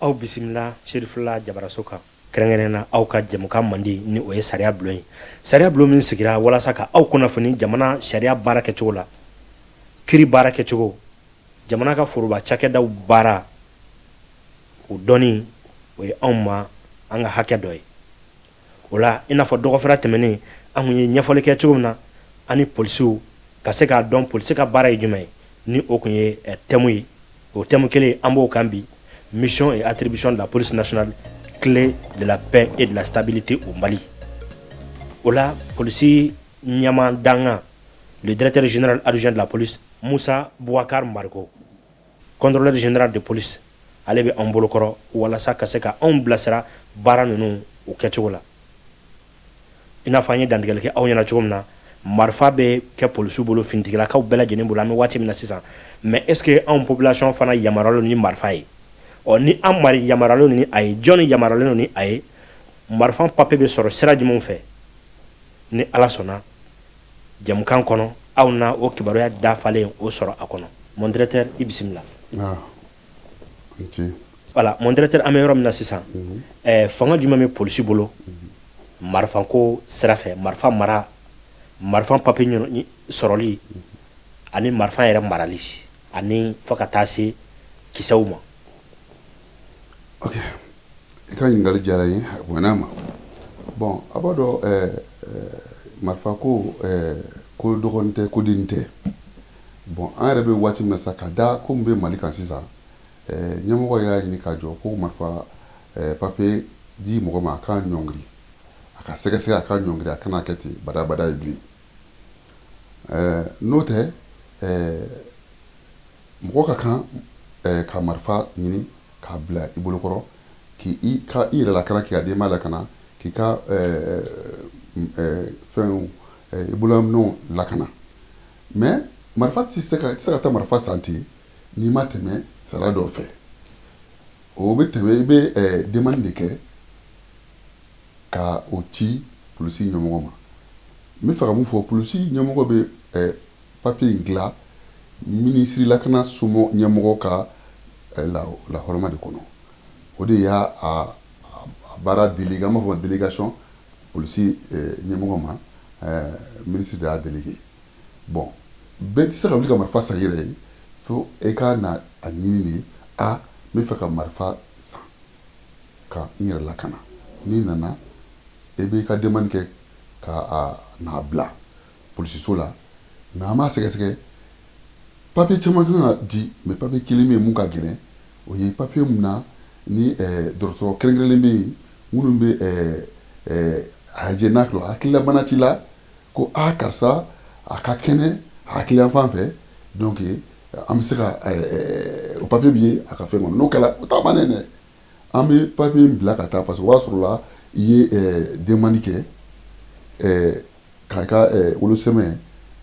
Aw bisimila Serifula Jabaraso kan, kɛrɛnkɛrɛn na aw ka jɛmukan mandi, ni o ye sariya bulon ye. Sariya bulon min sigira walasa ka aw kunnafoni jamana sariya baara kɛcogo la, kiri baara kɛcogo, jamana ka foroba cakɛdaw baara, o dɔnni o ye anw ma an ka hakɛ dɔ ye. O la, i n'a fɔ dɔgɔfɛra tɛmɛnen, an kun ye ɲɛfɔli kɛ cogo min na ani polisiw ka se k'a dɔn polisi ka baara ye jumɛn ye, ni o kun ye thème ye. O thème kelen, an b'o kan bi: mission et attribution de la police nationale, clé de la paix et de la stabilité au Mali. O la, polisi ɲɛma dangan, le directeur général adjoint de la police, Moussa Boubacar Mariko, contrôleur général de police, ale bɛ an bolokɔrɔ walasa ka se ka anw bilasira baara ninnu o kɛcogo la. I n'a fɔ an ye dantigɛli kɛ aw ɲɛna cogo min na, marifa bɛ kɛ polisiw bolo, finitigilakaw bɛɛ lajɛlen bolo an bɛ waati min na sisan. Mais est ce que anw population fana yamaruyalen ni marifa ye? Ɔ, ni an mari yamaruyalen ni a ye, jɔnni yamaruyalen ni a ye? Marifa papier bɛ sɔrɔ sira jumɛnw fɛ? Ni Ala sɔnna, jɛmukan kɔnɔ, aw na o kibaruya dafalen o sɔrɔ a kɔnɔ. Mon directeur, i bisimila. Ah, n ce. Voilà, mon directeur, an bɛ yɔrɔ min na sisan, fanga jumɛn bɛ polisi bolo marifako sira fɛ, marifa mara, marifa papier sɔrɔli ani marifa yɛrɛ marali, ani fo ka taa se kisɛw ma? Ok, i ka ɲininkali diyara n ye, a bonyana ma. Bon, a b'a dɔn, marifa ko, ko dɔgɔnin tɛ, ko dennin tɛ. Bon, an yɛrɛ bɛ waati min na sisan, ka da ko min bɛ Mali kan sisan, ɲɛmɔgɔ y'a ɲini k'a jɔ ko marifa papier di mɔgɔ ma, a k'a ɲɔngiri, a ka sɛgɛsɛgɛ, a ka ɲɔngiri, a kana kɛ ten badabada ye bilen. N'o tɛ, mɔgɔ ka kan ka marifa ɲini k'a bila i bolokɔrɔ k'i ka i yɛrɛ lakana, k'i ka denbaya lakana, k'i ka fɛnw, i bolominɛnw lakana. Mais marifa tɛ se ka, i tɛ se ka taa marifa san ten n'i ma tɛmɛ sariya dɔ fɛ. O bɛ tɛmɛ, i bɛ demande de kɛ ka o ci polisi ɲɛmɔgɔ ma. N bɛ fɛ ka mun fɔ? Polisi ɲɛmɔgɔ bɛ papiye in dilan minisiri lakana somɔ ɲɛmɔgɔ ka lahɔrɔma de kɔnɔ. O de y'a a baara délégué, an b'a fɔ délégation polisi ɲɛmɔgɔ ma, ministre de y'a délégué. Bon, bɛɛ tɛ se ka wuli ka marifa san i yɛrɛ ye, fo e ka na a ɲini de: a n bɛ fɛ ka marifa san ka n yɛrɛ lakana. N'i nana, e b'i ka demande kɛ ka a n'a bila polisiso la. Mais an b'a sɛgɛsɛgɛ, papiye caman kan ka di, mais papiye kelen bɛ yen mun ka gɛlɛn. O ye papiye mun na ni dɔgɔtɔrɔ kɛrɛnkɛrɛnlen bɛ yen minnu bɛ a lajɛ n'a sɔrɔ hakililabana t'i la, ko a karisa a ka kɛnɛ hakili fan fɛ. Donc an bɛ se ka o papiye bɛ ye a ka fɛn kɔnɔ. N'o kɛra, o t'a bannen dɛ. An bɛ papiye in bila ka taa, parce que o b'a sɔrɔ la i ye demande kɛ k'a ka wolosɛbɛn,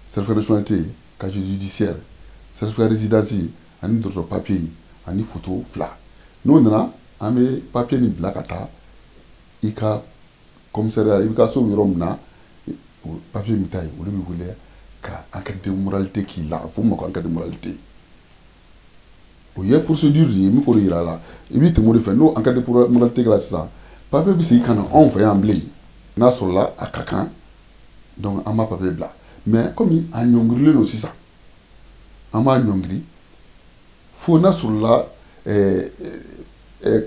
certificat de nationalité, casier judiciaire, certificat de résidence ani dɔgɔtɔrɔ papiye ani photo fila. N'o nana, an bɛ papiye nin bila ka taa i ka commissariat, i bɛ ka so yɔrɔ min na, papiye min ta yen, olu bɛ wele ka enquête de moralité k'i la. A fɔ o ma ko enquête de moralité. O ye procédure de ye min k'o de yira la, i b'i tɛmɛ o de fɛ. N'o enquête de moralité kɛra sisan, papiye bɛ segin ka na anw fɛ yan bilen. N'a sɔrɔla a ka kan, donc an b'a papiye bila. Mais komi a ɲɔngirilen don sisan, an b'a ɲɔngiri fo n'a sɔrɔla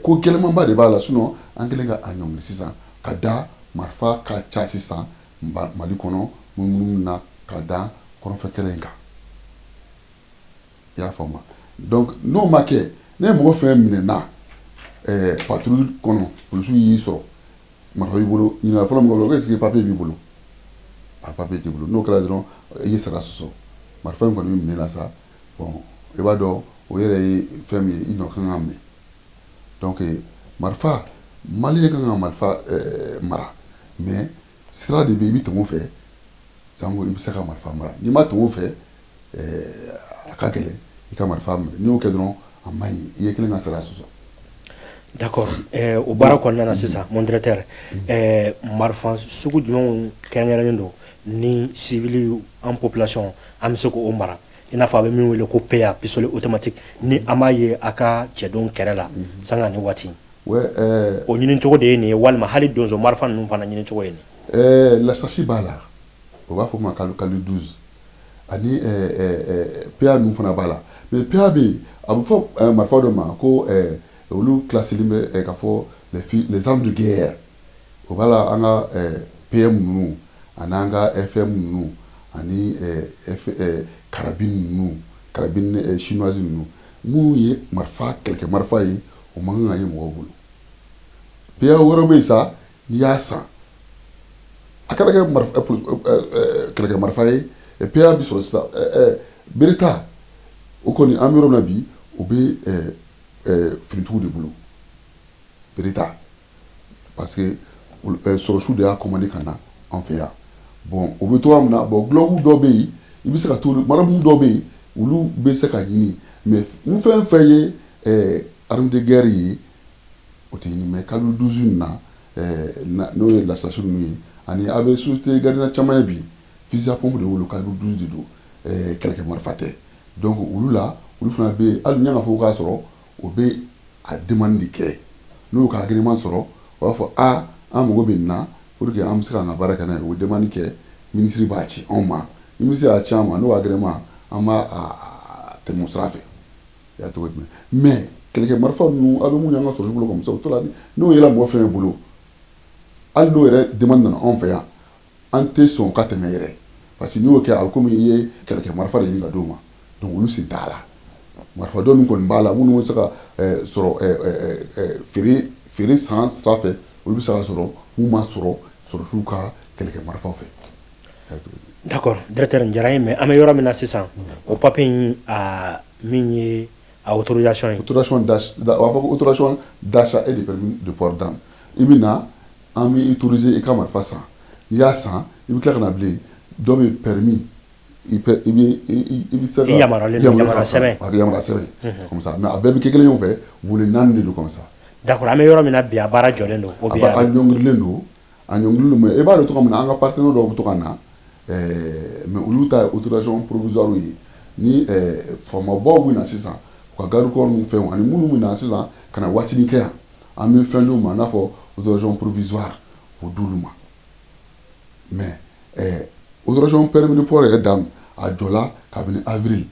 ko gɛlɛnmanba de b'a la. Sinon an kɛlen ka a ɲɔngiri sisan, ka da marifa ka ca sisan Mali kɔnɔ, munumunu na ka da kɔrɔnfɛ kɛlɛ in kan, i y'a faamu? Donc n'o ma kɛ, ne ye mɔgɔ fɛn minɛ na patrouille kɔnɔ, polisiw y'i sɔrɔ marifa b'i bolo, ɲininkali fɔlɔ min kɛ, est ce que papier b'i bolo? A papier t'i bolo. N'o kɛra dɔrɔn, i ye sara sɔsɔ, marifa in kɔni bɛ minɛ la sa. Bon, i b'a dɔn o yɛrɛ ye fɛn min ye, i nɔ kan ka minɛ. Donc marifa, malien kan ka marifa mara, mais sira de bɛ yen i bɛ tɛmɛ o fɛ sanko i bɛ se ka marifa mara. N'i ma tɛmɛ o fɛ, a ka gɛlɛn i ka marifa minɛ. N'i y'o kɛ dɔrɔn, a man ɲi, i ye kelen ka sara sɔsɔ. D'accord. O baara kɔnɔna na sisan, mon directeur, marifa sugu jumɛnw kɛrɛnkɛrɛnnen don ni civil, en population, an bɛ se k'o mara? I n'a fɔ a bɛ min wele ko PA, pistolet automatique, ni an b'a ye a ka cɛdenw kɛrɛ la sanga ni waati. O ɲini cogo de ye nin ye, walima hali donso marifa ninnu fana ɲini cogo ye nin? Lasasi b'a la, o b'a fɔ ma calibre 12, ani PA ninnu fana b'a la. Mais PA bɛ yen, a bɛ fɔ marifa dɔ ma ko olu classelen bɛ ka fɔ les armes de guerre. O b'a la, an ka PM ninnu ani an ka FM ninnu ani carabine ninnu, carabine chinoise ninnu, minnu ye marifa kɛlɛkɛ marifa ye, o man kan ka ye mɔgɔw bolo. PA wɛrɛ bɛ yen sa, n'i y'a san, a kana kɛ marifa kɛlɛkɛ marifa ye. PA bi sɔrɔ sisan, Beretta, o kɔni an bɛ yɔrɔ min na bi, o bɛ finitigiw de bolo, Beretta, parce que sɔrɔsiw de y'a commandé ka na an fɛ yan. Bon, o bɛ togoya min na. Bon, Glock dɔw bɛ yen, i bɛ se ka t'olu marabu dɔw bɛ yen, olu bɛ se ka ɲini. Mais ni fɛn fɛn ye arme de guerre ye, o tɛ ɲini. Mais calibre 12 nin na, n'o ye lasasi ninnu ye, ani a bɛ société gardiennage caman ye bi, fusil à pompe de bolo, calibre 12 de don, kɛlɛkɛ marifa tɛ. Donc olu la, olu fana bɛ yen, hali ni y'a fɔ k'a sɔrɔ, o bɛ a demande de kɛ. N'o ka agrément sɔrɔ, o b'a fɔ a an mago bɛ nin na pour que an bɛ se k'an ka baara kɛ n'a ye. O bɛ demande kɛ, ministre b'a ci anw ma. Ni ministre y'a ci an ma, n'o agrément, an b'a a tɛmɛ o sira fɛ. I y'a cogo jumɛn? Mais kɛlɛkɛ marifa ninnu, a bɛ mun ye an ka sɔrɔsiw bolo comme ça, o t'o la. N'o yera mɔgɔ fɛn bolo, hali n'o yɛrɛ demande nana anw fɛ yan, an tɛ sɔn ka tɛmɛ yɛrɛ, parce que n'i y'o kɛ, a bɛ komi i ye kɛlɛkɛ marifa de ɲini ka d'o ma. Donc olu sen t'a la. Marifa dɔ min kɔni b'a la, minnu bɛ se ka sɔrɔ feere san sira fɛ, olu bɛ se ka sɔrɔ, mun ma sɔrɔ sɔrɔsiw ka kɛlɛkɛ marifaw fɛ. D'accord, directeur, n diyara n ye. Mais an bɛ yɔrɔ min na sisan, o papier in, a min ye a autorisation ye. Autorisation d'achat, u b'a fɔ ko autorisation d'achat et de permis de port d'armes. I bɛ na, an bɛ autoriser i ka marifa san. N'i y'a san, i bɛ tila ka na bilen, dɔ bɛ permis, i bɛ i bɛ se ka I yamaruyalen don, yamaruya sɛbɛn. Yamaruya sɛbɛn comme ça. Mais a bɛɛ bɛ kɛ kelen ɲɔgɔn fɛ, volet 4 de don comme ça. D'accord, an bɛ yɔrɔ min na bi, a baara jɔlen don o bi? A ɲɔngirilen don, a ɲɔngirilen don. Mais i b'a dɔn cogo min na, an ka partenaire dɔw bɛ to ka na, mais olu ta ye autorisation provisoire ye. Ni faamabaw bɛ na sisan, u ka garde corps ni fɛnw, ani minnu bɛ na sisan ka na waatinin kɛ yan, an bɛ fɛn d'u ma, n'a fɔ autorisation provisoire, o d'olu ma. Mais autorisation permis de port yɛrɛ d'armes, a jɔla kabini avril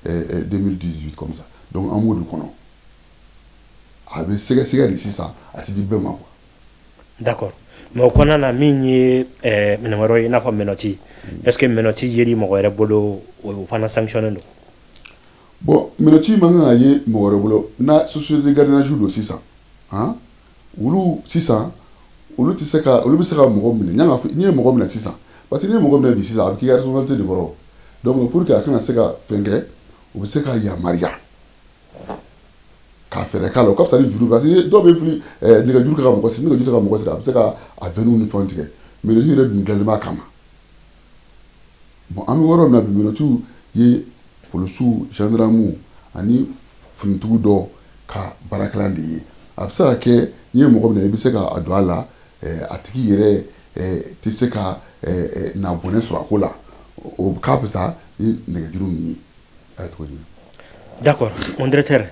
2018 comme ça. Donc an b'o de kɔnɔ, a bɛ sɛgɛsɛgɛ de sisan, a tɛ di bɛɛ ma quoi. D'accord, mais o kɔnɔna na, min ye minɛn wɛrɛw ye, i n'a fɔ menottes, est ce que menottes yeli mɔgɔ wɛrɛ bolo, o fana sanctionné don? Bon, menottes man kan ka ye mɔgɔ wɛrɛ bolo. Na société de gardiennage don sisan, han, olu sisan, olu tɛ se ka, olu bɛ se ka mɔgɔ minɛ. N y'a fɔ, n'i ye mɔgɔ minɛ sisan, parce que n'i ye mɔgɔ minɛ bi sisan, a bɛ k'i ka responsabilité de kɔrɔ. Donc pour que a kana se ka fɛn kɛ, u bɛ se ka yamaruya k'a fɛɛrɛ k'a la. O ka fisa ni juru, parce que dɔw bɛ fili nɛgɛjuru kɛ ka mɔgɔ siri. Nɛgɛjuru tɛ ka mɔgɔ siri, a bɛ se ka a veine ni fɛnw tigɛ. Menottes yɛrɛ dun dilanlen b'a kama. Bon, an bɛ yɔrɔ min na bi, menottes ye polisiw, gendarmew ani finitigiw dɔw ka baarakɛlan de ye. A bɛ se ka kɛ n'i ye mɔgɔ minɛ, i bɛ se ka a don a la, a tigi yɛrɛ tɛ se ka na bɔnɛ sɔrɔ a ko la. O ka fisa ni nɛgɛjuru ninnu ye. A ye cogo jumɛn? D'accord, mon directeur,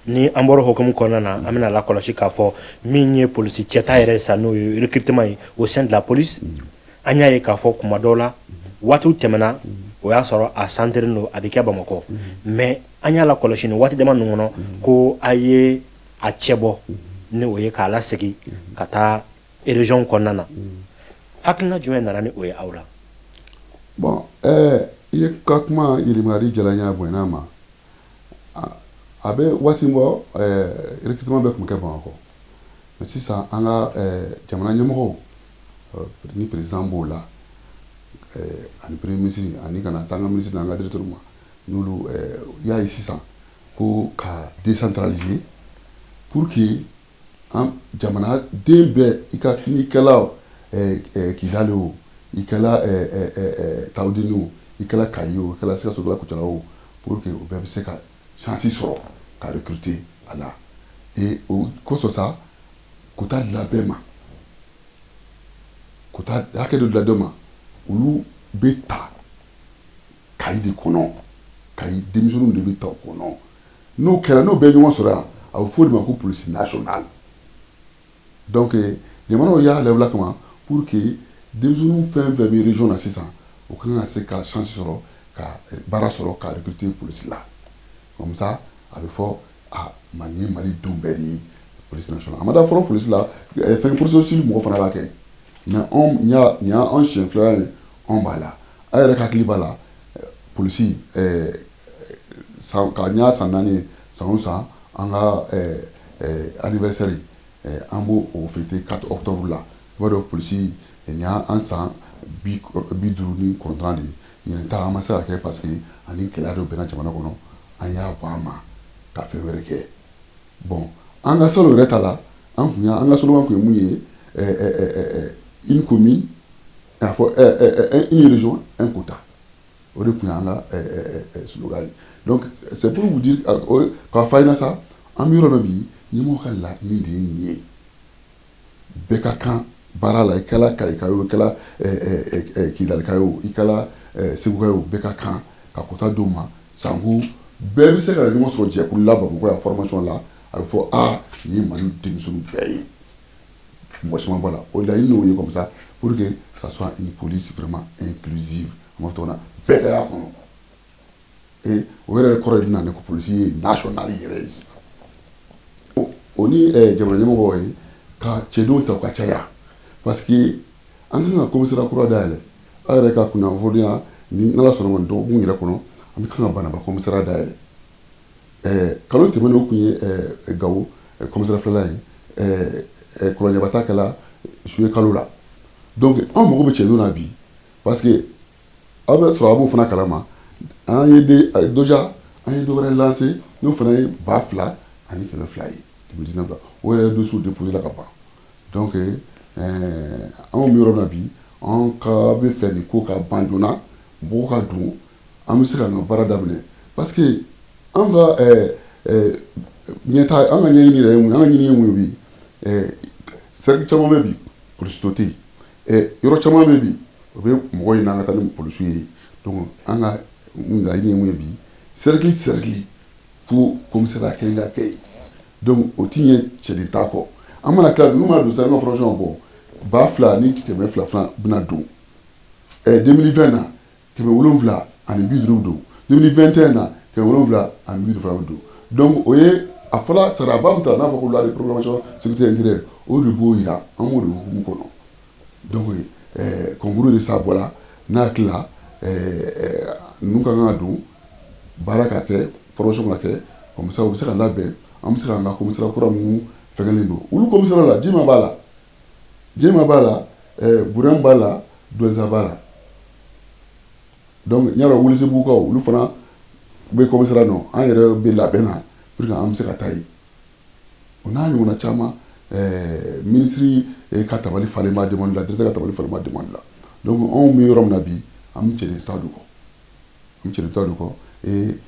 ni an bɔra hokumu kɔnɔna na, an bɛna lakɔlɔsi k'a fɔ min ye polisi cɛta yɛrɛ sa, n'o ye recrutement ye au sein de la police. An y'a ye k'a fɔ kuma dɔw la, waatiw tɛmɛna, o y'a sɔrɔ a centré don, a bɛ kɛ Bamakɔ. Mais an y'a lakɔlɔsi nin waati dama ninnu kɔnɔ ko a ye a cɛ bɔ, ni o ye k'a lasegin ka taa région kɔnɔna na. Hakilina jumɛn nana ni o ye aw la? Bon, i ye ka kuma yɛlɛmali jala n y'a bonyana ma. A bɛ waati bɔ, recrutement bɛɛ tun bɛ kɛ Bamakɔ. Mais sisan, an ka jamana ɲɛmɔgɔw, ni président b'o la, ani premier ministre, ani ka na se an ka ministre n'an ka directeur ma, n'olu y'a ye sisan ko ka décentraliser pour que an jamanaden bɛɛ, i ka n'i kɛla Kidali o, i kɛla Tawudeni o, i kɛla Kayi o, i kɛla Sikaso, i kɛla Kucala o, pour que o bɛɛ bɛ se ka chance sɔrɔ ka recruter a la. Et o kosɔn sa, quota dila bɛɛ ma, quota hakɛ dɔ dila dɔ ma, olu bɛ ta ka Kayi de kɔnɔ. Kayi denmisɛnninw de bɛ ta o kɔnɔ. N'o kɛra, n'o bɛɛ ɲɔgɔn sɔrɔ yan, a bɛ fɔ o de ma ko police nationale. Donc jamanaw y'a lawuli kama pour que denmisɛnninw fɛn fɛn bɛ région na sisan, u kan ka se ka chance sɔrɔ ka baara sɔrɔ, ka recruter police la. Comme ça, a bɛ fɔ a ma nin ye Mali denw bɛɛ de ye, police nationale. A ma da fɔlɔ police la, fɛn processus mɔgɔ fana b'a kɛ, mais anw nin y'an siɲɛ filanan ye, anw b'a la. A yɛrɛ ka hakili b'a la, polisi san ka n y'a san 4 ye, san o san an ka anniversaire, an b'o o fêter 4 octobre la. I b'a dɔn, polisi nin y'an san 59 de ye. Ɲinɛ ta an ma se ka kɛ parce que ani gɛlɛya dɔ bɛnna jamana kɔnɔ, an y'a bɔ an ma ka fɛn wɛrɛ kɛ. Bon, an ka salon yɛrɛ ta la, an kun y'a an ka slogan kun ye mun ye? Une commune, a fɔ une région, un quota. O de kun y'an ka slogan ye. Donc c'est pour vous dire k'a fɔ a ɲɛna sa, an bɛ yɔrɔ dɔ bi, ɲɛmɔgɔ ka laɲini de ye nin ye. Bɛɛ ka kan baara la, i kɛla Kayika ye o, i kɛla Kidalika ye o, i kɛla Seguka ye o, bɛɛ ka kan ka quota d'o ma. Sanko bɛɛ bɛ se ka ɲɔgɔn sɔrɔ jɛkulu la Bamakɔ yan formation la, a bɛ fɔ a nin ye Mali denmisɛnninw bɛɛ ye, mɔgɔ caman b'a la. O laɲini y'o ye, comme ça, pour que ça soit une police vraiment inclusive, an b'a fɔ cogo min na, bɛɛ ka y'a kɔnɔ. Et o yɛrɛ kɔrɔ de bɛ na ni ko polisi ye national yɛrɛ ye sisan. O ni jamana ɲɛmɔgɔw ye ka cɛdenw ta u ka caya, parce que an kan ka commissariat kura dayɛlɛ. Aw yɛrɛ ka kunnafoniya ni n'Ala sɔnna ma, dɔgɔkun yɛrɛ kɔnɔ, an bɛ kan ka Banaba commissariat dayɛlɛ. Kalo tɛmɛnen, o tun ye Gawo commissariat filanan ye, Kɔlɔnjɛba ta kɛla juillet kalo la. Donc an mago bɛ cɛdenw na bi, parce que aw bɛ sɔrɔ a b'o fana kalama, an ye déjà an ye dɔ wɛrɛ lancé, n'o fana ye 2100 ye 2019 la. O yɛrɛ dossier déposé la ka ban. Donc anw bɛ yɔrɔ min na bi, an ka bɛ fɛ nin ko ka ban joona, mɔgɔw ka don, an bɛ se ka an ka baara daminɛ, parce que an ka ɲɛta, an ka ɲɛɲini yɛrɛ ye mun ye, an ka ɲini ye mun ye bi? Cercle caman bɛ bi, polisi tɛ yen. Yɔrɔ caman bɛ bi, o bɛ mɔgɔ ɲini an ka taa ni polisiw ye. Donc an ka laɲini ye mun ye bi? Cercle cercle, fo commissariat kelen ka kɛ yen. Donc o ti ɲɛ cɛden ta kɔ. An mana tila, ninnu mana don sisan, an ka formation bɔ, 2100 fana bɛna don. 2020 na, 750 don. 2021 na, 750 fana bɛ don. Donc o ye a fɔra saraba min ta n'a fɔ ko loi de programmation sécurité intérieure, o de b'o yira, an b'o de hukumu kɔnɔ. Donc concours de sa bɔra n'a hakili la, ninnu ka kan ka don baara ka kɛ, formation ka kɛ, comme ça u bɛ se ka labɛn, an bɛ se k'an ka commissariat kura minnu fɛngɛlen don olu commissariat la. Jima b'a la, Jema b'a la, Burɛn b'a la, Douentza b'a la. Donc n y'a dɔn, Welesebugukaw olu fana bɛ commissariat nɔ, an yɛrɛ bɛ labɛn na pour que an bɛ se ka taa yen. O n'a ɲɔgɔnna caman, minisiri ka tabali falen b'a demande la, directeur ka tabali falen b'a demande la. Donc anw bɛ yɔrɔ min na bi, an bɛ cɛden ta don kɔ, an bɛ cɛden ta don kɔ. Et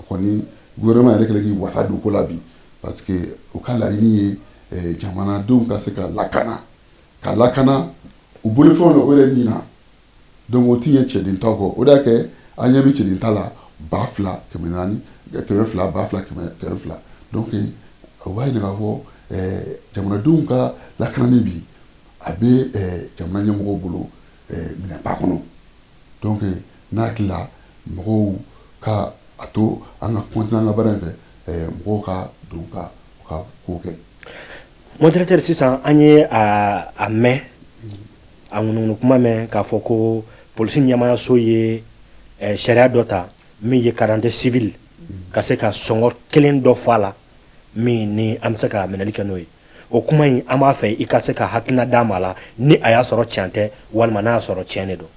kɔni gouvernement yɛrɛ kɛlen k'i wasa don ko la bi, parce que u ka laɲini ye jamanadenw ka se ka lakana, ka lakana u bolofɛnw na, o yɛrɛ nin na. Donc o ti ɲɛ cɛden ta kɔ. O de y'a kɛ an ɲɛ bɛ cɛden ta la 2400, 200, 2200. Donc o b'a yira k'a fɔ jamanadenw ka lakanani bi, a bɛ jamana ɲɛmɔgɔw bolo minɛnba kɔnɔ. Donc n'a hakili la, mɔgɔw ka a to an ka continuer an ka baara in fɛ, mɔgɔw ka don ka u ka ko kɛ. Mon directeur, sisan an ye a mɛn, a ŋunuŋunu kuma mɛn k'a fɔ ko polisi ɲɛmaayaso ye sariya dɔ ta min ye carte civile, ka se ka sɔngɔ kelen dɔ fɔ a la min ni an bɛ se ka minɛli kɛ n'o ye. O kuma in, an b'a fɛ i ka se ka hakilina d'a ma la, ni a y'a sɔrɔ tiɲɛ tɛ walima n'a y'a sɔrɔ tiɲɛ de don.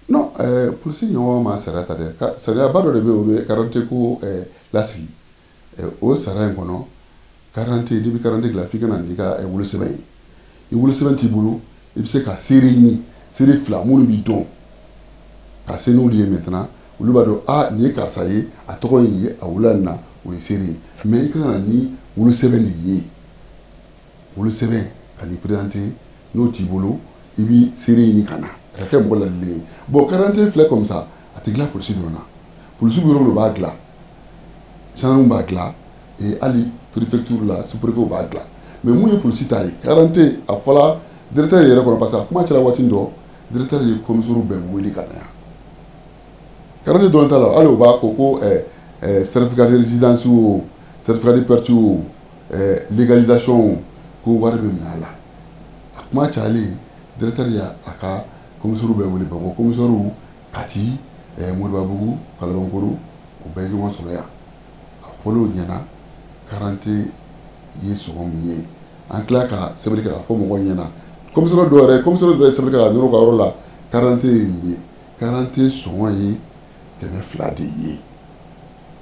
Non, polisi ɲɔgɔn ma sariya ta dɛ. Sariyaba dɔ de bɛ yen, o bɛ carte ko lasigi. O sariya in kɔnɔ, carte, n'i bɛ carte dilan, f'i ka na n'i ka wolosɛbɛn ye. Ni wolosɛbɛn t'i bolo, i bɛ se ka seere ɲini, seere fila minnu b'i dɔn, ka se n'olu ye. Maintenant olu b'a dɔn, a nin ye karisa ye, a tɔgɔ ye nin ye, a wolola nin na, o ye seere ye. Mais i ka na ni wolosɛbɛn de ye, wolosɛbɛn ka n'i présenter. N'o t'i bolo, i b'i seere ɲini ka na, a ka kɛ mɔgɔ ladilen ye. Bon, carte filɛ comme ça, A tɛ dilan polisi dɔrɔn na. Polisi bɛ yɔrɔ min, u b'a dilan, gendarme b'a dilan, et hali préfecture la, sous-préfet b'a dilan. Mais mun ye polisi ta ye? Carte, a fɔla directeur yɛrɛ kɔnɔ, parce que a kuma cɛla waati dɔ, directeur ye commissaire bɛɛ wele ka na yan. Carte dɔrɔn t'a la, hali o b'a ko ko certificat de résidence o, certificat de perte o, légalisation o, ko wari bɛ minɛ a la. A kuma cayalen, directeur y'a a ka commissaire bɛɛ wele Bamakɔ, commissaire Kati, Moribabugu, Kalabankoro, o bɛɛ ye ɲɔgɔn sɔrɔ yan. A fɔlen ɲɛna carte ye sɔngɔ min ye. An tila ka sɛbɛnni kɛ k'a fɔ mɔgɔw ɲɛna. Commissaire dɔw ye sɛbɛnni kɛ ka nɔrɔ ka yɔrɔ la, carte ye nin ye, carte sɔngɔ ye 200 de ye.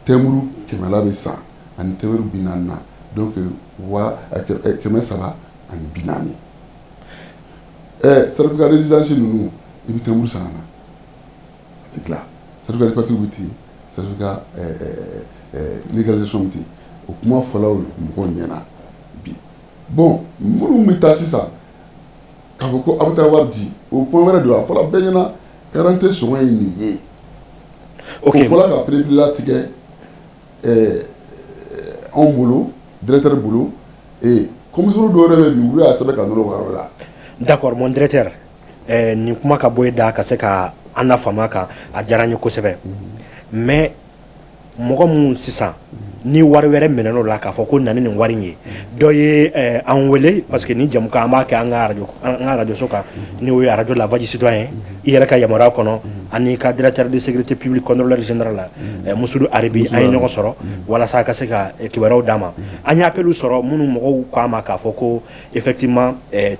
Tɛmuru 100 la bɛ san ani tɛmuru 40 na, donc wa 340. Certificat de résidence ninnu, i bɛ tɛmuru san ka na, a bɛ dilan. Certificat de perte bɛ ten, certificat légalisation bɛ ten. O kuma fɔla mɔgɔw ɲɛna bi. Bon, minnu bɛ taa sisan k'a fɔ ko aw bɛ taa wari di, o kuma wɛrɛ don. A fɔra bɛɛ ɲɛna carte sɔngɔ ye nin ye. O fɔla ka pereperelatigɛ anw bolo, directeur bolo, et commissaire dɔw yɛrɛ bɛ bi, olu y'a sɛbɛn ka nɔrɔ u ka yɔrɔ la. D'accord, mon directeur, nin kuma ka bɔ e da ka se ka an la faamuya kan, a diyara n ye kosɛbɛ. Mais mɔgɔ minnu sisan ni wari wɛrɛ minɛn'o la k'a fɔ ko na ni nin wari in ye, dɔ ye an wele, parce que ni jamukan an b'a kɛ an ka radio, an ka radio so kan, ni o ye radio La Voix du Citoyen, i yɛrɛ ka yamaruya kɔnɔ, ani ka directeur de sécurité publique, contrôleur général la, Musudu Aribi, an ye ɲɔgɔn sɔrɔ walasa a ka se ka kibaruyaw d'a ma. An ye appel sɔrɔ minnu mɔgɔw ko a ma k'a fɔ ko effectivement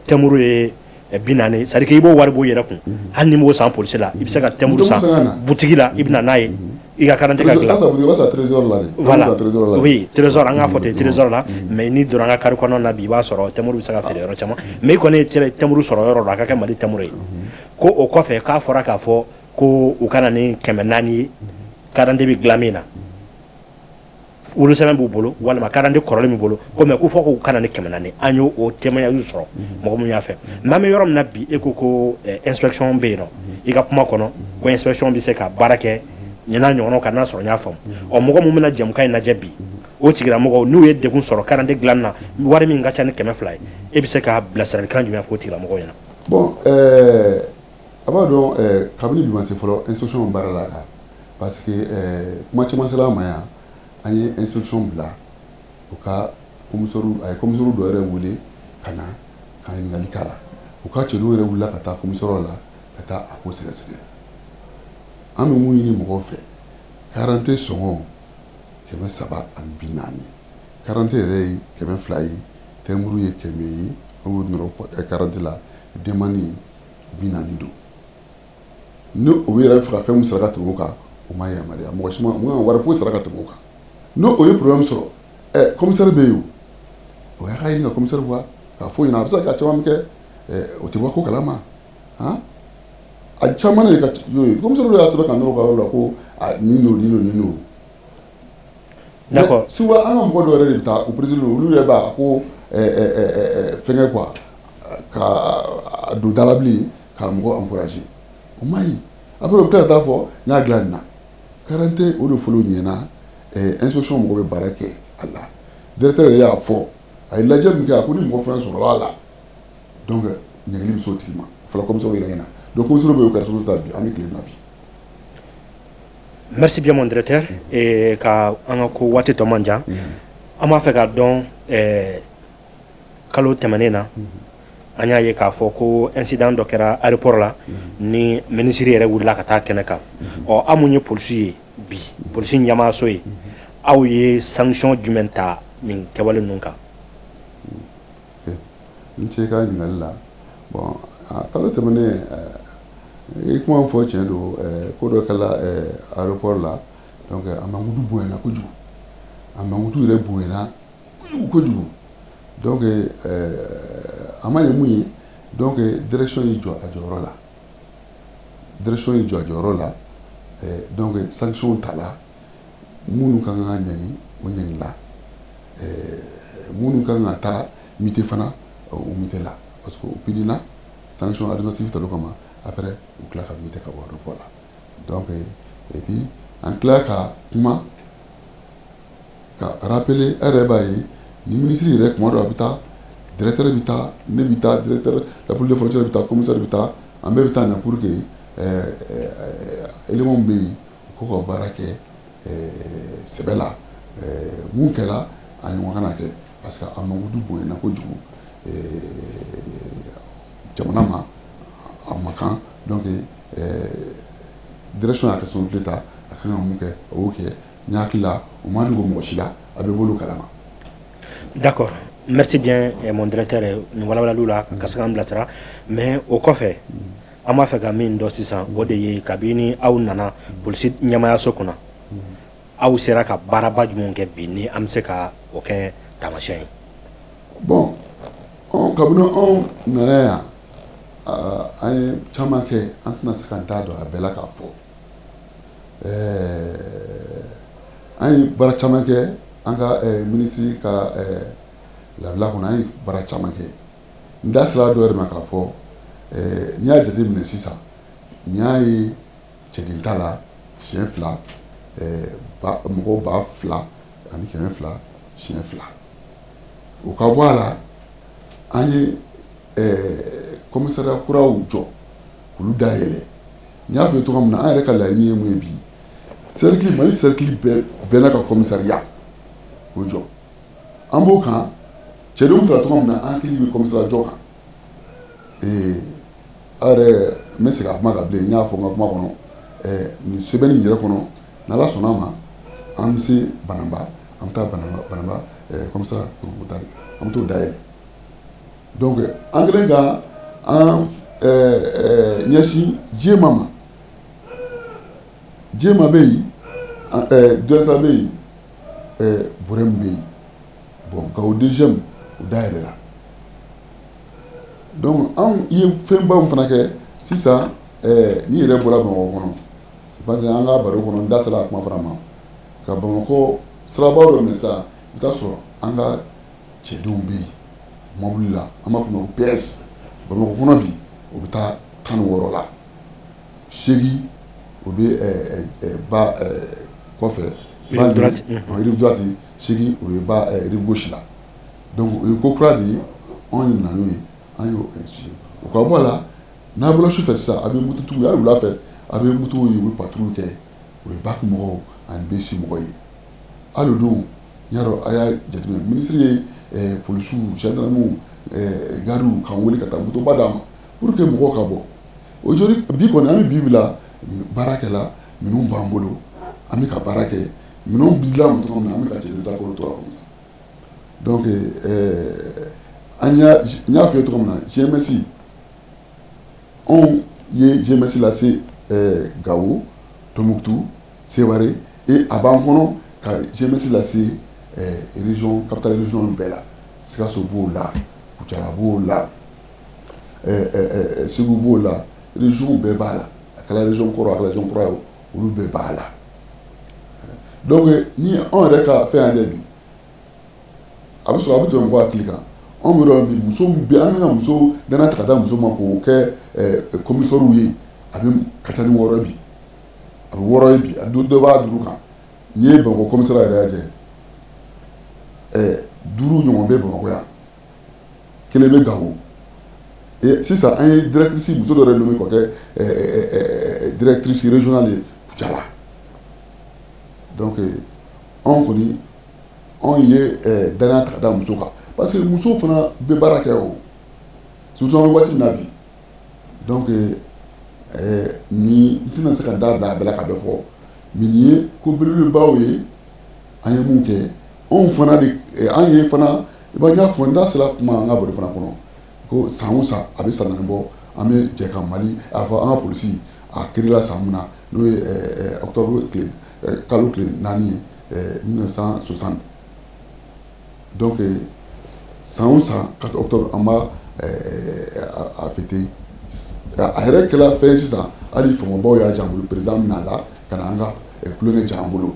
tɛmuru ye 40, c'est à dire que i b'o wari bɔ i yɛrɛ kun, hali ni m'o san polisi la, i bɛ se ka tɛmuru san butigi la, i bɛ na n'a ye, i ka carte ka dilan. Voilà, oui, trésor, an k'a fɔ ten, trésor la. Mais n'i donna an ka carré kɔnɔna na bi, i b'a sɔrɔ tɛmuru bɛ se ka feere yɔrɔ caman. Mais i kɔni ye tɛmuru sɔrɔ yɔrɔ dɔ, a ka kɛ Mali tɛmuru ye. Ko o kɔfɛ, k'a fɔra k'a fɔ ko u ka na ni 400 ye, carte bɛ dilan min na, wolosɛbɛn b'u bolo walima carte kɔrɔlen b'u bolo ko, mais ko fɔ k'u ka na ni 400. An y'o o témoignage sɔrɔ mɔgɔ min y'a fɛ. Mais an bɛ yɔrɔ min na bi, e ko ko inspection bɛ yen nɔ, i ka kuma kɔnɔ ko inspection bɛ se ka baara kɛ ɲin'a ɲɔgɔnnaw kan, n'a sɔrɔ n y'a faamu. Ɔ, mɔgɔ min bɛna jɛmukan in lajɛ bi, o tigilamɔgɔw n'u ye degun sɔrɔ carte dilanni na, wari min ka ca ni 200 ye, e bɛ se ka bilasiralikan jumɛn fɔ o tigilamɔgɔw ɲɛna? Bon, a b'a dɔn, kabini bi ma se fɔlɔ, inspection baara la, parce que kuma caman sera an ma yan. An ye inspection bila u ka commissaire, a ye commissaire dɔ yɛrɛ wele ka na ka ɲininkali k'a la. U ka cɛdenw yɛrɛ wulila ka taa commissaire la ka taa a ko sɛgɛsɛgɛ. An bɛ mun ɲini mɔgɔw fɛ? Carte sɔngɔ 340. Carte yɛrɛ ye 200 ye, tɛmuru ye 100 ye, an b'o nɔrɔ carte la, demani 40 don. Ni o yɛrɛ bɛ fɛ ka fɛn min sara ka tɛmɛ o kan, o ma yamaruya, mɔgɔ si ma o ma wari foyi sara ka tɛmɛ o kan. N'o o ye problème sɔrɔ, commissaire bɛ yen, o y'a ka ɲini ka commissaire voir k'a fɔ ɲɛna. A bɛ se ka kɛ a caman bɛ kɛ, o tɛ bɔ ko kalama. Han, a caman de ka y'o ye, commissaire dɔ y'a sɛbɛn ka nɔrɔ u ka yɔrɔ la ko a nin don, nin don, nin don. D'accord. Souvent an ka mɔgɔ dɔw yɛrɛ de bɛ taa u président, olu yɛrɛ b'a ko fɛngɛ quoi, ka don da la bilen ka mɔgɔ encourager, o ma ɲi. Après u bɛ tila ka taa fɔ n y'a dilan nin na. Carte, o de fɔlɔ ɲɛna. Inspection mɔgɔ bɛ baara kɛ a la. Directeur yɛrɛ y'a fɔ, a ye lajɛ min kɛ, a ko ni mɔgɔ fɛn sɔrɔla a la, donc ɲangili bɛ se o tigi ma. O fɔra commissaire yɛrɛ ɲɛna. Donc commissaire bɛ yen, o ka responsabilité ta bi, an bɛ tile min na bi. Merci bien, mon directeur. Et ka an ka ko waati tɔ man jan, an b'a fɛ ka dɔn, kalo tɛmɛnen na, an y'a ye k'a fɔ ko incident dɔ kɛra aéroport la, ni ministre yɛrɛ wulila ka taa kɛnɛ kan. Ɔ, aw mun ye polisi ye bi, polisi ɲɛmaaso ye, aw ye sanction jumɛn ta nin kɛwale ninnu kan? N ce ka ɲininkali la. Bon, kalo tɛmɛnen, i kuma fɔ tiɲɛ don, ko dɔ kɛla aéroport la. Donc a mankutu bonyana kojugu, a mankutu yɛrɛ bonyana kojugu kojugu. Donc a ma ɲɛ mun ye. Donc direction y'i jɔ a jɔyɔrɔ la, direction y'i jɔ a jɔyɔrɔ la. Donc sanction tala, minnu ka kan ka ɲangi, o ɲangila, minnu ka kan ka taa muté fana, o muté la, parce que o pidina sanction administrative tal'o kama. Après u tila ka muté ka bɔ aéroport la. Donc Et puis an tila ka kuma ka rappeler, e yɛrɛ b'a ye ni ministre yɛrɛ, kuma dɔ a bɛ taa, directeur bɛ taa, ne bɛ taa, directeur la police des frontières bɛ taa, commissaire bɛ taa, an bɛɛ bɛ taa na pour que éléments bɛ yen, u k'u ka baara kɛ sɛbɛ la. Mun kɛra, a ɲɔgɔn kana kɛ, parce que a mankutu bonyana kojugu jamana ma, a ma kan. Donc direction y'a responsabilité ta, a kan ka mun kɛ, a y'o kɛ. N hakili la, o ma dogo mɔgɔ si la, a bɛ bolo kalama. D'accord, merci bien, mon directeur. Nin walawalaliw la ka se k'an bilasira. Mais o kɔfɛ, an b'a fɛ ka min dɔn sisan, o de ye kabini aw nana polisi ɲɛmayaso kɔnɔ, aw sera ka baaraba jumɛn kɛ bi ni an bɛ se ka o kɛ taamasiyɛn ye? Bon, kabini anw nana yan, an ye caman kɛ, an tɛna se k'an da don a bɛɛ la k'a fɔ. An ye baara caman kɛ an ka minisiri ka labila kɔnɔ, an ye baara caman kɛ. N da sera dɔ yɛrɛ ma k'a fɔ, n'i y'a jateminɛ sisan, nin y'a ye cɛden ta la siɲɛ 2, mɔgɔw 2100 siɲɛ 2. O ka bɔ a la, an ye commissariat kuraw jɔ k'olu dayɛlɛ. N y'a fɔ i ye cogo min na, an yɛrɛ ka laɲini ye mun ye bi? Cercle, Mali cercle bɛɛ, bɛɛ n'a ka commissariat k'o jɔ. An b'o kan, cɛdenw taara cogo min na, an hakili bɛ commissariat jɔ kan. Aw yɛrɛ, n bɛ segin a kuma kan bilen, n y'a fɔ n ka kuma kɔnɔ, nin semaine in yɛrɛ kɔnɔ, n'Ala sɔnna a ma, an bɛ se Banamba, an bɛ taa Banamba commissariat dayɛlɛ, an bɛ t'o dayɛlɛ. Donc an kɛlen ka an ɲɛsin Jema ma, Jema bɛ yen, Douentza bɛ yen, Burem bɛ yen. Bon, Gawo deuxième, o dayɛlɛla. Donc anw ye fɛnba min fana kɛ sisan, n'i yɛrɛ bɔra Bamakɔ kɔnɔ, parce que an ka baro kɔnɔ, n da sera a kuma fana ma, ka Bamakɔ siraba dɔ minɛ sisan, i bɛ taa sɔrɔ an ka cɛdenw bɛ yen mobili la, an b'a fɔ o ma ko PS. Bamakɔ kɔnɔ bi, o bɛ taa 16 la, 8 o bɛ ba kɔfɛ, rive droite, rive droite, 8 o ye ba rive gauche la. Donc o ye ko kura de ye, anw ye na n'o ye, an y'o institué. O ka bɔ a la, n'a bɔra su fɛ sisan, a bɛ mototigiw, hali wula fɛ, a bɛ motow ye, u bɛ patrouille kɛ, o ye BAC mɔgɔw ani BC mɔgɔw ye. Hali o don, n y'a dɔn a y'a jateminɛ, minisiri ye polisiw, gendarmew, gardiw k'an wele ka taa motoba d'an ma pour que mɔgɔw ka bɔ. Aujourd'hui bi kɔni, an bɛ bi la baara kɛ la, minɛnw b'an bolo, an bɛ ka baara kɛ, minɛnw bi dilan cogo min na, an bɛ ka cɛdenw ta k'olu tora comme ça. Donc an y'a, n y'a f'i ye cogo min na, GMS, anw ye GMS lase Gawo, Tombouctou, Sévaré, et a b'an kɔnɔ ka GMS lase région, capitale région bɛɛ la. Sikaso b'o la, Kucala b'o la, Segu b'o la, région bɛɛ b'a la. A kɛra région kɔrɔ, a kɛra région kura ye, olu bɛɛ b'a la. Donc ni anw yɛrɛ ka fɛn y'an bi, a bɛ sɔrɔ a bɛ tɛmɛ mɔgɔ hakili kan. Anw bɛ yɔrɔ min bi, muso bɛ, an ka muso danaya ta ka da muso ma k'o kɛ commissaire ye, a bɛ ka ca ni 6 bi, a bɛ 6 ye bi, a dɔ b'a 5 kan. N'i ye Bamakɔ commissariat yɛrɛ lajɛ, 5 ɲɔgɔn bɛ Bamakɔ yan, kelen bɛ Gawo. Et sisan an ye directrice muso dɔ yɛrɛ nommé k'o kɛ directrice régionale ye Kucala. Donc anw kɔni, anw ye danaya ta ka da muso kan, parce que muso fana bɛ baara kɛ o, surtout an bɛ waati min na bi. Donc ni n tɛna se ka n da bila a bɛɛ la ka bɛɛ fɔ, mais nin ye ko belebelebaw ye an ye mun kɛ. Anw fana de, an ye fana, i b'a, n y'a fɔ, n da sera kuma an ka baro fana kɔnɔ, ko san o san, a bɛ san 4 bɔ, an bɛ jɛ ka Mali a fɔ an ka polisi a créé san min na, n'o ye octobre tile kalo tile 4 ye 1960. Donc san o san 4 octobre, an b'a a fêter. A yɛrɛ kɛra fɛn ye sisan, hali faamabaw y'a diya an bolo, président bɛna la ka na an ka tulonkɛ diya an bolo.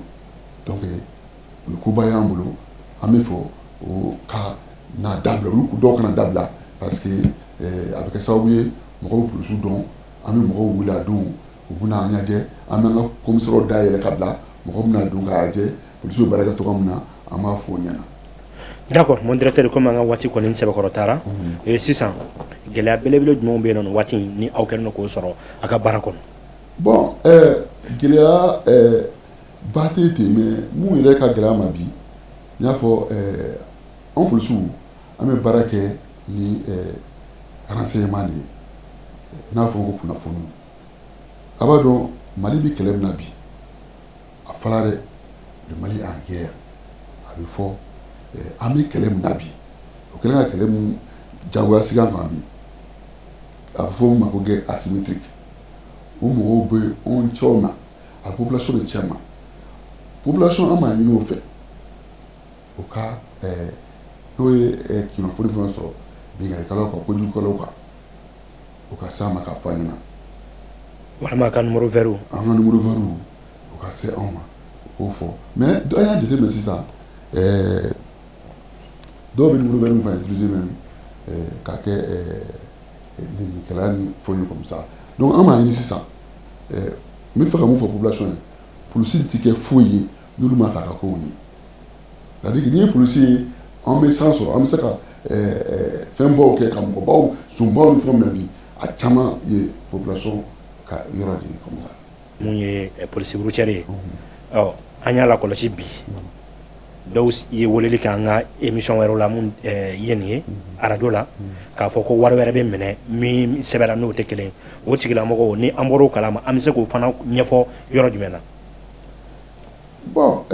Donc o ye koba y'an bolo, an bɛ fɔ o ka na dabila, olu dɔw kana dabila, parce que a bɛ kɛ sababu ye mɔgɔw bɛ polisiw dɔn, an bɛ mɔgɔw wele a don. U bɛna an lajɛ, an b'an ka commissariat dayɛlɛ ka bila mɔgɔ bɛna don k'a lajɛ polisiw bɛ baara kɛ cogo min na, an b'a fɔ o ɲɛna. D'accord, mon directeur, komi an ka waati kɔni sɛbɛkɔrɔ taara, sisan gɛlɛya belebele jumɛnw bɛ yen nɔ nin waati in ni aw kɛlen don k'o sɔrɔ a ka baara kɔnɔ? Bon, gɛlɛya ba tɛ ten, mais mun yɛrɛ ka gɛlɛya ma bi, n y'a fɔ, anw polisiw, an bɛ baara kɛ ni renseignement de ye, n'a fɔ ko kunnafoni. A b'a dɔn Mali bɛ kɛlɛ min na bi, a fɔra dɛ, le Mali en guerre, a bɛ fɔ an bɛ kɛlɛ min na bi, o kɛlen ka kɛlɛ mun jagoya sigi an kan bi, a bɛ fɔ min ma ko guerre asymétrique. O mɔgɔw bɛ anw cɛw ma, a population de cɛ ma. Population, an b'a ɲini o fɛ o ka n'o ye kunnafoni fɛn sɔrɔ binkannikɛlaw kan, kojugukɛlaw kan, o ka s'an ma k'a fɔ an ɲɛna. Walima ka numéro vert. An ka numéro vert, o ka se anw ma, o k'o fɔ. Mais an y'a jateminɛ sisan, dɔw bɛ numéro vert min fana utiliser même k'a kɛ nɛnikɛla ni fɛnw ye comme ça. Donc an b'a ɲini sisan, n bɛ fɛ ka mun fɔ population ye, polisi tɛ kɛ foyi ye n'olu m'a fɛ a ka k'o ye. C'est à dire que n'i ye polisi ye, an bɛ san sɔrɔ, an bɛ se ka fɛnbaw kɛ ka mɔgɔbaw, sonbaw ni fɛnw minɛ bi, a caman ye population ka yɔrɔ de ye comme ça. Mun ye polisi routière ye, ɔ an y'a lakɔlɔsi bi, dɔw ye weleli kɛ an ka émission wɛrɛw la mun ye nin ye arajo la, k'a fɔ ko wari wɛrɛ bɛ minɛ min sɛbɛnna n'o tɛ kelen. O tigilamɔgɔw, ni an bɔr'o kalama, an bɛ se k'o fana ɲɛfɔ yɔrɔ jumɛn na? Bon,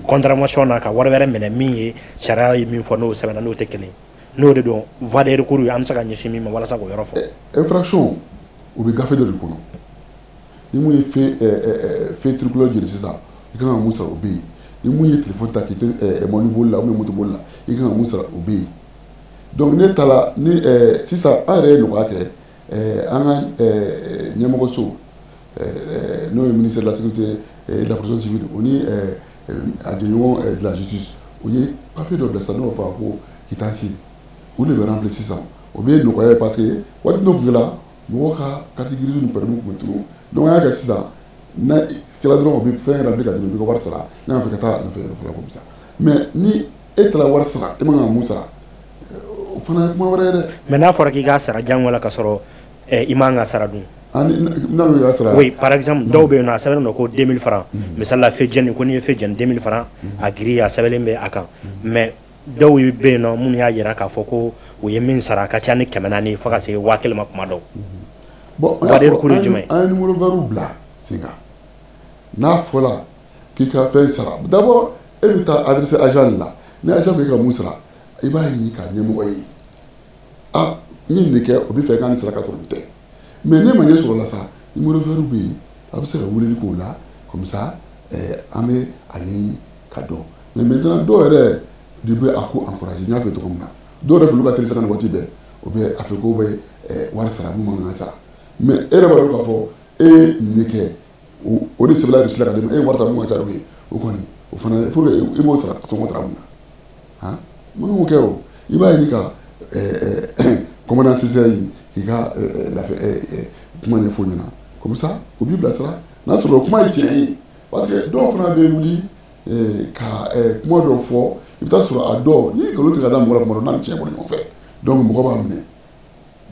contravention na, ka wari wɛrɛ minɛ min ye sariya ye min fɔ n'o sɛbɛnna n'o tɛ kelen, n'o de don voie de recours ye, an bɛ se ka ɲɛsin min ma walasa k'o yɔrɔ fɔ. Infraction, o bɛ gafe dɔ de kɔnɔ. Ni mun ye feu tricolore jeni sisan, i kan ka mun sara, o bɛ yen. Ni mun ye téléphone ta k'i to mobili boli la ou bien moto boli la, i kan ka mun sara, o bɛ yen. Donc ne ta la ni sisan, an yɛrɛ ye nɔgɔya kɛ, an ka ɲɛmɔgɔso, n'o ye ministère de la Sécurité et de la Protection civile, o ni a jɛɲɔgɔn de la Justice, o ye papier dɔ bila sisan n'o b'a fɔ a ko quittance, o de bɛ remplir sisan. O bɛ nɔgɔya parce que waati dɔ tun kɛra, mɔgɔw ka carte grise ni permis tun bɛ tunun. Donc an y'a kɛ sisan, n'a kɛra dɔrɔn, o bɛ fɛn remplir ka d'i ma, i bɛ ka wari sara n'a fɛ ka taa a nɔfɛ yɔrɔ fɔlɔ comme ça. Mais ni e taara wari sara, e man kan ka mun sara, o fana ye kuma wɛrɛ ye dɛ. Mais n'a fɔra k'i k'a sara diyagoya la ka sɔrɔ i man ka sara dun? N'a y'a sara. Oui, par exemple, dɔw bɛ yen nɔ, a sɛbɛnnen don ko 2000 francs. Misali la, feu jɛni, ko n'i ye feu jɛni 2000 francs, a grille a sɛbɛnlen bɛ a kan. Mais dɔw bɛ yen nɔ minnu y'a jira k'a fɔ ko u ye min sara, a ka ca ni 400 fo ka se 1000 ma kuma dɔw. Bon, voie de recours ye jumɛn ye? An ye numéro vert bila sen kan. N'a fɔra k'i ka fɛn sara, d'abord e bɛ taa adressé agent de la. Ni agent bɛ ka mun sara, i b'a ɲini k'a ɲɛmɔgɔ ye: a n ye nin de kɛ, o bɛ fɛ k'a nin sara ka sɔrɔ nin tɛ. Mais ne ma ɲɛ sɔrɔ la sa, numéro vert bɛ yen, a bɛ se ka weleli k'o la comme ça, an bɛ a ɲɛɲini ka dɔn. Mais maintenant, dɔw yɛrɛ de bɛ a ko encourager. N y'a fɔ cogo min na, dɔw yɛrɛ fɛ, olu ka teli sanga ni waati bɛɛ, o bɛ a fɛ k'o bɛ wari sara mun man kan ka sara. Mais e yɛrɛ b'a dɔn k'a fɔ e ye nin de kɛ, o de sɛbɛnna reçu la ka d'i ma, e ye wari sara mun ka ca n'o ye, o kɔni o fana pour que i b'o sara sɔngɔ sara mun na, han man k'o kɛ. O i b'a ɲini ka commandant CCR ɲini k'i ka lafɛ kuma ɲɛfɔ o ɲɛna comme ça, o b'i bilasira n'a sɔrɔ o kuma ye tiɲɛ ye. Parce que dɔw fana bɛ wuli ka kuma dɔw fɔ, i bɛ taa sɔrɔ a dɔw ni nkalon tigɛ ka da mɔgɔ la kuma dɔ, n'a ni tiɲɛ bɔra ɲɔgɔn fɛ, donc mɔgɔ b'a minɛ.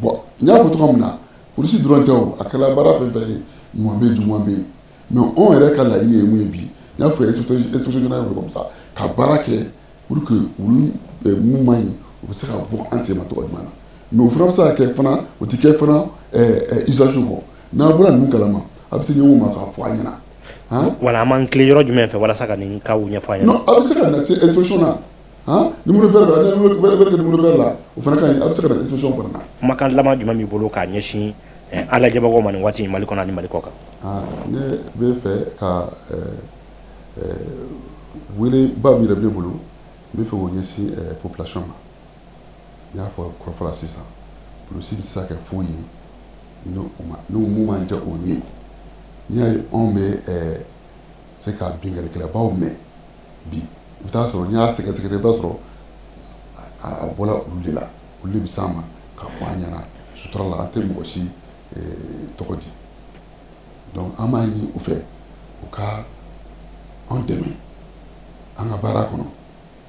Bon, n y'a fɔ cogo min na, polisi dɔrɔn tɛ o, a kɛra baara fɛn fɛn ye, ɲuman bɛ yen, juguman bɛ yen. Mais anw yɛrɛ ka laɲini ye mun ye bi, n y'a fɔ inspection générale fɛ comme ça, ka baara kɛ pour que olu mun man ɲi, u bɛ se ka bɔ an sen ma cogo jumɛn na. Mais o fana bɛ se ka kɛ fana, o tɛ kɛ fana usage kɔ. N'an bɔra ninnu kalama, a bɛ se ɲɔgɔn ma k'a fɔ an ɲɛna. Han? Wala an b'an tilen yɔrɔ jumɛn fɛ walasa ka nin cas ɲɛfɔ an ɲɛna? Non, a bɛ se ka na se inspection na, han, numéro vert la, numéro vert, numéro vert la, o fana ka ɲi, a bɛ se ka na inspection fana na. Kumakan laban jumɛn b'i bolo k'a ɲɛsin an lajɛbagaw ma nin waati in, Mali kɔnɔ ani Mali kɔ kan? Ne bɛ fɛ ka wele ba min yɛrɛ bɛ ne bolo, n bɛ fɛ k'o ɲɛsin population ma. N y'a fɔ kɔrɔfɔ la sisan, polisi tɛ se ka kɛ foyi ye n'o ma n'o mun man diya olu ye. N'i y'a ye anw bɛ se ka binkannikɛlabaw minɛ bi, i bɛ taa sɔrɔ n'i y'a sɛgɛsɛgɛ, i bɛ taa sɔrɔ a bɔra olu de la, olu de bɛ s'an ma k'a fɔ an ɲɛna sutura la, an tɛ mɔgɔ si tɔgɔ di. Donc an b'a ɲini u fɛ u ka an dɛmɛ an ka baara kɔnɔ,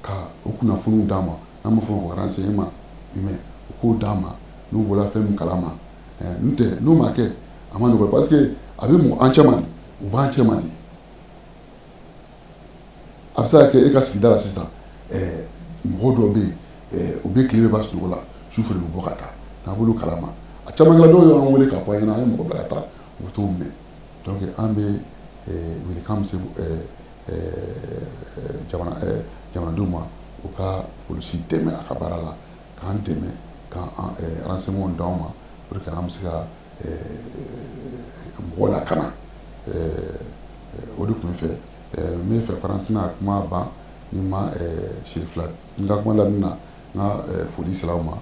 ka o kunnafoniw d'an ma, n'an b'a fɔ o ma renseignement humain, u k'o d'an ma n'u bɔra fɛn min kalama. N'o tɛ, n'o ma kɛ, a ma nɔgɔn, parce que a bɛ mɔgɔ an cɛ man di, u b'an cɛ man di. A bɛ se ka kɛ e ka sigida la sisan, mɔgɔ dɔw bɛ yen, u bɛ tile bɛɛ ban sunɔgɔ la, su fɛ u bɛ bɔ ka taa n'an b'olu kalama. A caman kɛra, dɔw y'an wele k'a fɔ an ɲɛna, an ye mɔgɔ bila ka taa, u bɛ t'o minɛ. Donc an bɛ welekan min se jamanadenw ma, u ka polisi dɛmɛ a ka baara la, k'an dɛmɛ, k'an renseignement d'anw ma pour que an bɛ se ka mɔgɔ lakana. O de tun bɛ fɛ n bɛ fɛ fana, n tɛna kuma ban ni ma Serifila n ka kuma lamini na. N ka foli sera aw ma,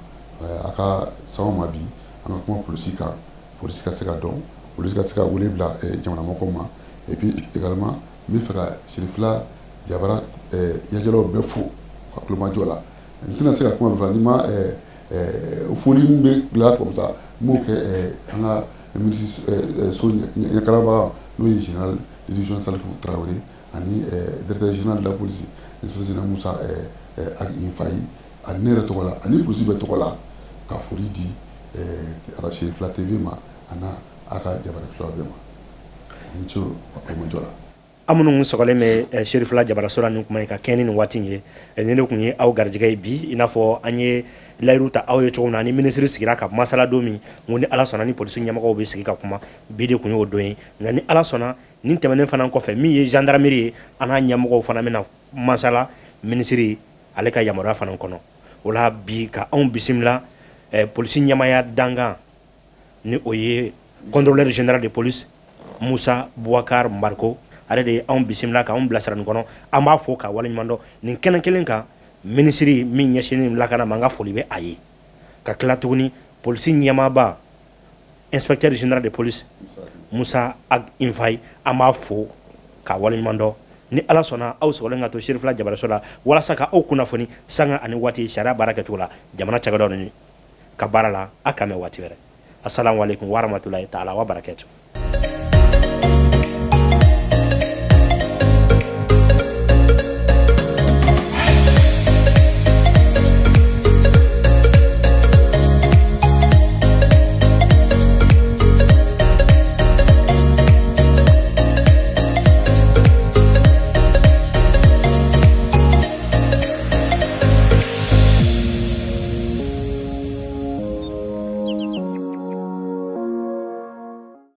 a ka s'anw ma bi, an ka kuma polisi kan, polisi ka se ka dɔn, polisi ka se ka wele bila jamanamɔgɔw ma. Et puis également, n bɛ fɛ ka Serifila Jabara yajalaw bɛɛ fo ka kulomajɔ la. N tɛna se ka kuma fila ni ma foli min bɛ bila comme ça, n b'o kɛ an ka ministre so ɲɛkalabaga, n'o ye général de division Salifu Tarawele, ani directeur général de la police, inspecteur général Musa Ag Infayi, ani ne yɛrɛ tɔgɔ la, ani polisi bɛɛ tɔgɔ la, ka foli di Serifila TV ma, a n'a a ka jabara filaw bɛɛ ma. N ce kulomajɔ la. An minnu sɔgɔlen bɛ Serifila jabaraso la nin kuma in ka kɛɲɛ ni nin waati in ye, ni ne tun ye aw garijɛgɛ ye bi, i n'a fɔ an ye layiru ta aw ye cogo min na, ni minisiri sigira ka masala don min, n ko ni Ala sɔnna ni polisi ɲɛmɔgɔw bɛ sigi ka kuma, bi de tun y'o don ye. Nka ni Ala sɔnna, nin tɛmɛnen fana kɔfɛ, min ye gendarmerie ye, an n'a ɲɛmɔgɔw fana bɛna masala minisiri ale ka yamaruya fana kɔnɔ. O la bi, ka anw bisimila, polisi ɲɛmaya dankan, ni o ye contrôleur général de police Musa Boubacar Mariko, ale de ye anw bisimila k'anw bilasira nin kɔnɔ. An b'a fo k'a waleɲuman dɔn. Nin kɛnɛ kelen kan, minisiri min ɲɛsinnen lakana ma, an ka foli bɛ a ye. Ka tila tuguni, polisi ɲɛmaaba, inspecteur général de police Musa Ag Infayi, an b'a fo k'a waleɲuman dɔn. Ni Ala sɔnna, aw sɔgɔlen ka to Serifila jabaraso la walasa ka aw kunnafoni sanga ani waati sariya baara kɛcogo la jamana cakɛdaw ni ka baara la. A k'an mɛn waati wɛrɛ. Assalamu alaikum warahmatullahi ta'ala wa barakatuh.